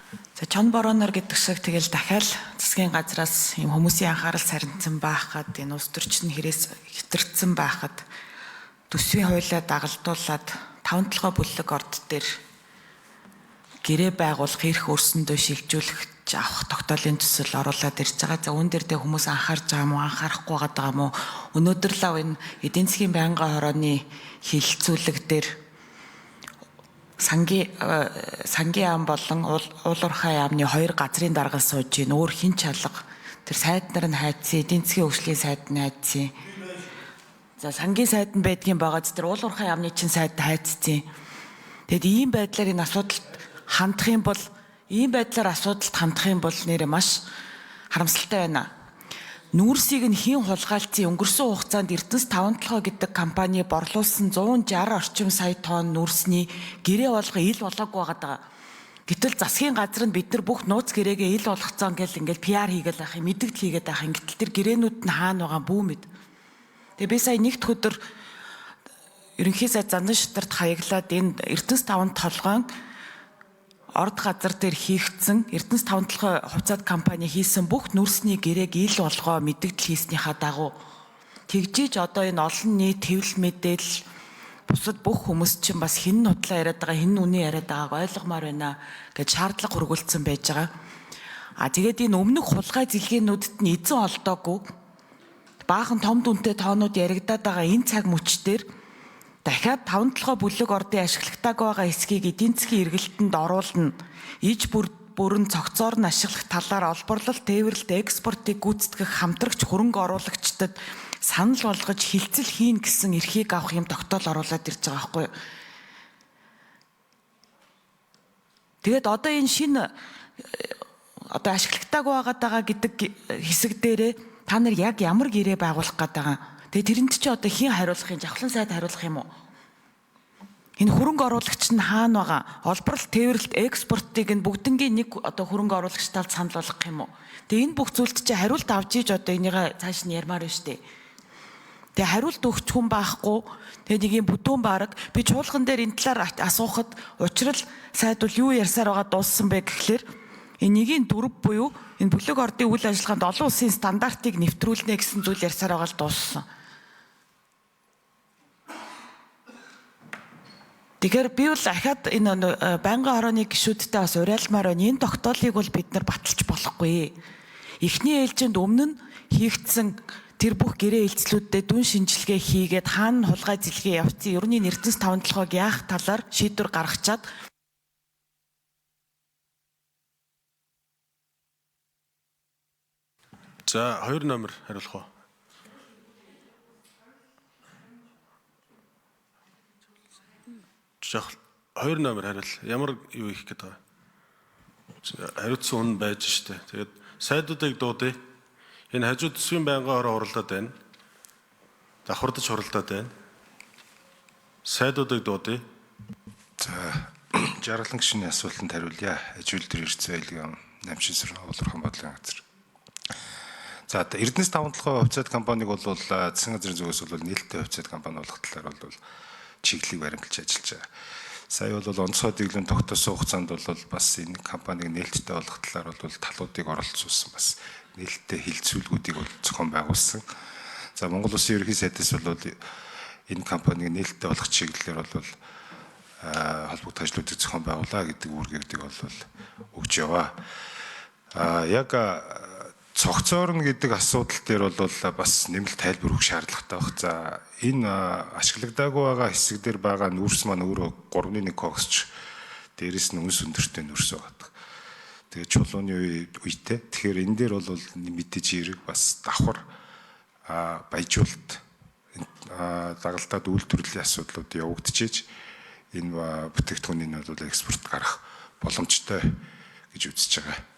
За, чон бороноор гэдэг шиг тэгэл дахиад засгийн газраас юм хүмүүсийн анхаарал сарницсан байхад, энэ улс төрчин хэрэгс хэтэрсэн байхад төсвийн хуулиа дагалдуулаад таван толгой бүлэг орд дээр гэрээ байгуулах эрх өөрсөндөө шилжүүлэх авах тогтоолын төсөл оруулаад ирж байгаа. За, үүн дээр дэ хүмүүс анхаарч байгаа юм уу, анхаарахгүй байгаа юм уу? Өнөөдөр лав энэ эдийн засгийн байнгын хорооны хилцүүлэг дээр сангийн яам болон уулуурхай яамны хоёр газрын даргал сууж гин, өөр хин чалга, тэр сайд нар нь хайцсан, эдийн засгийн хөгжлийн сайд нь хайцсан. За, сангийн сайд нь байдгийн байгаа, тэр уулуурхай яамны чинь сайд хайцсан. Тэгэд ийм байдлаар энэ асуудалд хандах юм бол, ийм байдлаар асуудалд хандах юм бол нэрээ маш харамсалтай байна. Нүүрсийг нь хийн хулгайлцсан, өнгөрсөн хугацаанд Эрдэнэс таван толгой гэдэг компани борлуулсан 160 орчим сая тонн нүүрсний гэрээ болгоо ил болоогүй байгаа. Гэтэл засгийн газар нь бид нар бүх нууц гэрээгээ ил болгоцсон гэл ингээл PR хийгээл байх юм, мэдэгдэл хийгээд байх юм. Гэтэл тэр гэрээнүүд нь хаана байгаа бүү мэд. Тэгээ би сая нэгд өдөр ерөнхий сайд Зандан шатарт хаяглаад энэ Эрдэнэс таван толгойн орд газар дээр хийгдсэн Эрдэнэс таван толгой хувьцаат компани хийсэн бүх нүүрсний гэрээг ил болгоо мэдэгдэл хийснийхаа дагуу тэгжиж одоо энэ олон нийт хэвлэл мэдээлэл бусад бүх хүмүүс чинь бас хэн худлаа яриад байгаа, хэн үнэн яриад байгааг ойлгомоор байна гэж шаардлага хүргүүлсэн байж байгаа. А тэгээд энэ өмнөх хулгай зэлгээнүүдэд нь эзэн олдоогүй баахан том дүнтэй тоонууд яригадаад байгаа энэ цаг мөч дээр дахиад таван толгой бүлэг ордын ашиглагтаагүй байгаа хэсгийг эдийн засгийн эргэлтэнд оруулна. Иж бүрэн цогцоор нь ашиглах талаар олборлолт, тээвэрлэлт, экспортыг гүйцэтгэх хамтрагч хөрөнгө оруулагчдад санал болгож хилцэл хийн гэсэн эрхийг авах юм тогтоол оруулаад ирж байгаа байхгүй юу? Тэгээд одоо энэ шинэ одоо ашиглагтаагүй байгаа гэдэг хэсэг дээрээ та нар яг ямар гэрээ байгуулах гээд байгаа? Тэгээ тэрэнд чи одоо хэн хариулах юм? Жавхлан сайд хариулах юм уу? Энэ хөрөнгө оруулагч нь хаана байгаа? Олборлолт, тээвэрлэлт, экспортыг нь бүгднгийн нэг одоо хөрөнгө оруулагч талд санал болгох юм уу? Тэгээ энэ бүх зүйлд чи хариулт авч иж одоо энийгээ цааш нь ярмаар байна штэ. Тэгээ хариулт өгч хүн байхгүй. Тэгээ нэг юм бүдүүн бараг би чуулган дээр энэ талаар асуухад учрал сайд бол юу ярьсаар байгаа дууссан бэ гэхлээр энэ нэгийн дөрв буюу энэ бүлэг ордын үйл ажиллагаанд олон улсын стандартыг нэвтрүүлнэ гэсэн зүйл ярьсаар байгаа л дууссан. Тэгэхээр би бол ахаад энэ байнгын хорооны гишүүдтэй бас уриалмаар байна. Энэ тогтоолыг бол бид нар баталж болохгүй. Эхний ээлжинд өмнө нь хийгдсэн тэр бүх гэрээ хэлцлүүдэд дүн шинжилгээ хийгээд хаана хулгай зэлгээ явцсан, ер нь Эрдэнэс таван толгойг яах талаар шийдвэр гаргачаад За, 2 номер хариулах уу? Жах 2 номер хариул. Ямар юу хийх гээд байгаа? Хариуцсан хүн байж штэ. Тэгээд сайдуудыг дуудъя. Энэ хажуу төсвийн байнгын хороо хуралдаад байна. Давхардаж хуралдаад байна. Сайдуудыг дуудъя. За, жаргалан гишүүний асуултанд хариулъя. Аж үйлдвэр эрдэс айлын намшин сүр уулуурхан бодлогын газар. За, Эрдэнэс таван толгой хувьцаат компаниг бол засгийн газрын зүгээс бол нээлттэй хувьцаат компани болох талаар бол чиглэлийг баримталж ажиллаж байгаа. Сая бол онцгой дэглэм тогтоосон хугацаанд бол бас энэ компаниг нээлттэй болох талаар бол талуудыг оролцуулсан, бас нээлттэй хилцүүлгүүдийг бол зохион байгуулсан. За, Монгол Улсын ерөнхий сайдаас бол энэ компаниг нээлттэй болох чиглэлээр бол холбогдох ажлуудыг зохион байгуулаа гэдэг үүргүүдийг бол өгч яваа. Яг цогцоорно гэдэг асуудал дээр бол бас нэмэлт тайлбар өгөх шаардлагатай баг. За, энэ ашиглагдаагүй байгаа хэсэг дээр байгаа нүүрс маань өөрөө 3.1 коксч, дээрэс нь үнс өндөртэй нүүрс байгаа. Тэгээ чулууны үетэй. Тэгэхээр энэ дээр бол мэдээж хэрэг бас давхар баяжуулалт дагалдаад үйлдвэрлэлийн асуудлууд явагдчихэж энэ бүтээгдэхүүнийг бол экспорт гарах боломжтой гэж үзэж байгаа.